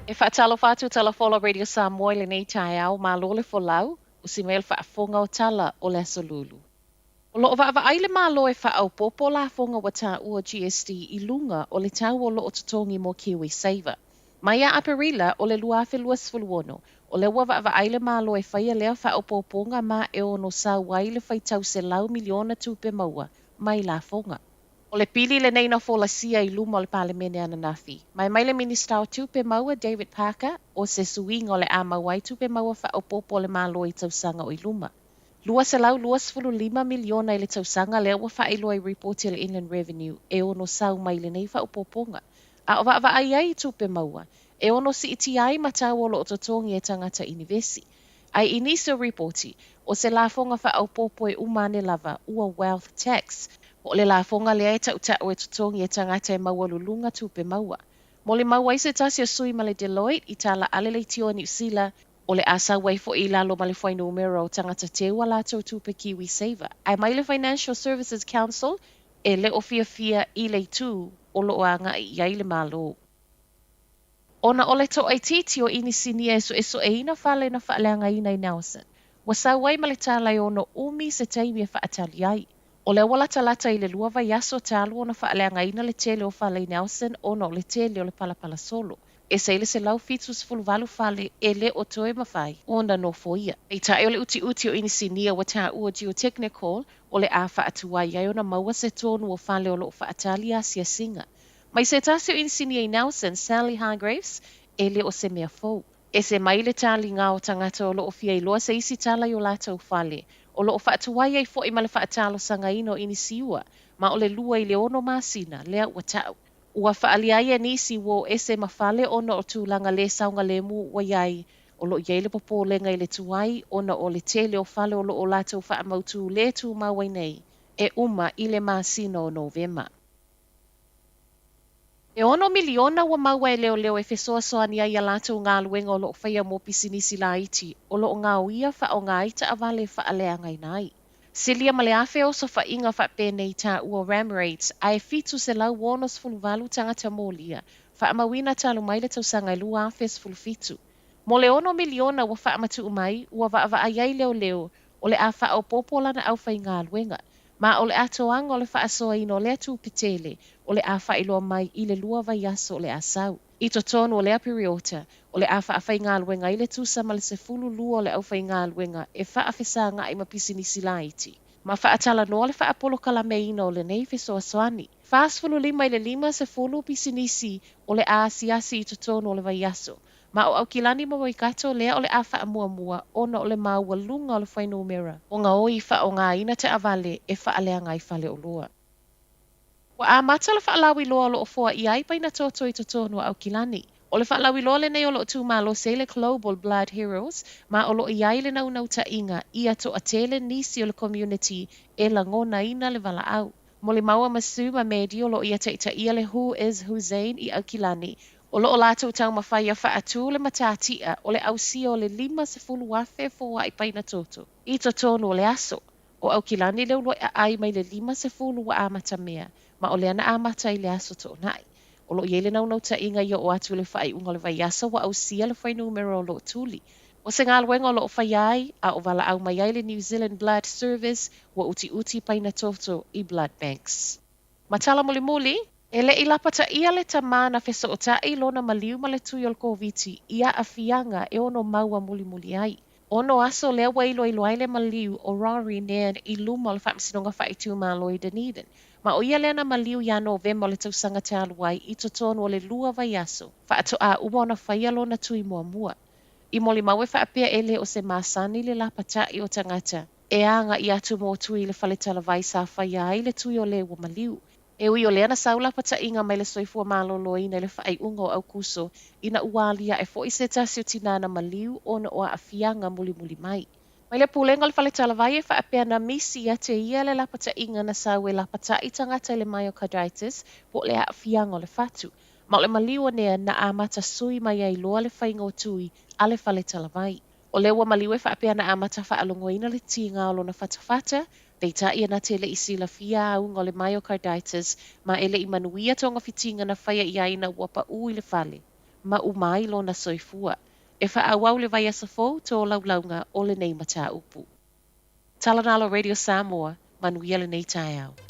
E faatalofa atu Tala Fola Radio Samoa i lenei taeao, malo le folau, usi mai le faafofoga o tala o le Aso Lulu. O lo o vaavaai le Malo e faaopoopo lafoga ua taua GST i luga o le tau o lo o totogi mo KiwiSaver. Mai ia Aperila o le 2026, o lea ua vaavaai le Malo e faia lea faaopoopoga ma e ono sau ai le faitau selau miliona tupe maua mai lafoga. O le pili lenei na folasia i luma o le Palemene ananafi. Ma aumai le Minisita o Tupe Maua David Parker, o se suiga o le a maua ai tupe maua faaopoopo a le Malo i tausaga o i luma. $225 miliona i le tausaga lea ua faailoa i ripoti a le Inland Revenue e ono sau mai lenei faaopoopoga. A o vaavaai ai i tupe maua, e ono siitia ai ma tau o lo o totogi e tagata inivesi. Ae i nisi o ripoti, o se lafoga faaopoopo e uma ane lava ua wealth tax, po o le lafoga lea e tautau e totogi e tagata e maualuluga tupe maua. Molimau ai se tasi o sui ma le Deloitte i tala a le leitio a Niu Sila, o le a sau ai foi i lalo ma le fuainumera o tagata teu a latou tupe KiwiSaver. Ae mai le Financial Services Council e le o fiafia i le itu o lo o agai i ai le Malo. Ona o le toaitiiti o inisinia e suesueina fale na faaleagaina i Nelson, ua sau ai ma le tala e ono umi se taimi e faatali ai. O lea ua latalata i le lua vaiaso talu ona faaleagaina le tele o fale i Nelson ona o le tele o le palapala solo. Ese ai le 178 fale e le o toe mafai ona nofoia. Peitai o le utiuti o inisinia ua taua geotechnical o le a faatuai ai ona maua se tonu o fale o lo o faatali asiasiga. Mai se tasi o inisinia i Nelson, Sally Hargraves, e le o se mea fou. Ese mai le taliga o tagata o lo o fia iloa se isi tala i o latou fale, o lo o faatuai ai foi ma le faatalosagaina o inisiua, ma o le 2 i le 6 masina lea ua tau. Ua faaalia ai e nisi ua o ese ma fale ona o tulaga le saogalemu ua i ai, o lo o i ai le popolega i le tuai ona o le tele o fale o lo o latou faamautū le tumau ai nei e uma i le masina o Novema. E ono miliona ua maua e leoleo e fesoasoani ai i a latou galuega o lo o faia mo pisinisi laiti o lo o gaoia faaaoga ai taavale e faaleagaina ai. Silia ma le 1,000 osofaiga faapenei taua ram raids ae 768 tagata molia faamauina talu mai le tausaga e 2017. Mo le ono miliona ua faamatuu mai, ua vaavaai ai leoleo o le a faaopoopo lana aufaigaluega, ma o le atoaga o le faasoaina o lea tupe tele o le a faailoa mai i le lua vaiaso o le a sau. I totonu o lea piriota, o le a faafaigaluega ai le tusa ma le 12 o le aufaigaluega e faafesagai ma pisinisi laiti, ma faatalanoa le faapolokalameina o lenei fesoasoani. 45 i le 50 pisinisi o le a asiasi i totonu o le vaiaso, ma o Aukilani ma Waikato lea o le a faamuamua ona o le maualuga o le fuainumera o gaoi faaaogaina taavale e faaleaga ai faleoloa. Ua amata le faalauiloa o lo o foaia ai paina toto i totonu o Aukilani. O le faalauiloa lenei o lo o tumalosi ai le Global Blood Heroes ma o lo o i ai le naunautaiga ia toatele nisi o le komiuniti e lagonaina le valaau. Molimau a Masood Mamedi o lo o ia taitaia le Who is Hussein i Aukilani, o lo o latou taumafai ia faatū le matatia o le ausia o le 50,000 foai paina toto i totonu o le aso. O Aukilani le uluai aai mai le 50 ua amatamea, ma o lea na amata i le aso Toonai. O lo o i ai le naunautaiga ia oo atu i le faaiuga o le vaiaso ua ausia le fuainumera o lo o tuli. O se galuega o lo o faia ai, a o valaau mai ai le New Zealand Blood Service, ua utiuti paina toto i blood banks. Ma tala mulimuli, e le i lapataia le tama na fesootai lona maliu ma le tui o le Koviti i aafiaga e ono maua mulimuli ai. Ono aso lea ua iloilo ai le maliu o Rory Nairn i luma o le Faamasinoga Faaitumalo i Dunedin. Ma o ia lea na maliu iā Novema o le tausaga talu ai i totonu o le lua vaiaso faatoa uma ona faia lona tui muamua. I molimau e faapea e le o se masani le lapata'i o tagata e aga'i atu mo tui i le fale talavai sa faia ai le tui o le ua maliu. E ui o lea na sau lapata'iga mai le soifua maloloina i le faaiuga o Aukuso ina ua alia'e foi se tasi o tinā na maliu ona o aafiaga mulimuli mai. Mai le pulega o le fale talavai e faapea na misi ia te ia le lapata'iga na sau e lapata'i tagata i le myocarditis po o le aafiaga o le fatu. Ma o le maliu o Nairn na amata sui mai ai loa le faiga o tui a le fale talavai. O lea ua maliu e faapea na amata faalogoina le tiga o lona fatafata, peitai e na te le i silafia auga o le myocarditis ma e le i manuia togafitiga na faia i ai ina ua paʻū i le fale. ma uma ai lona soifua. E faaauau le vaiaso fou tolaulauga o lenei mataupu. Tala Nalo Radio Samoa, manuia lenei taeao.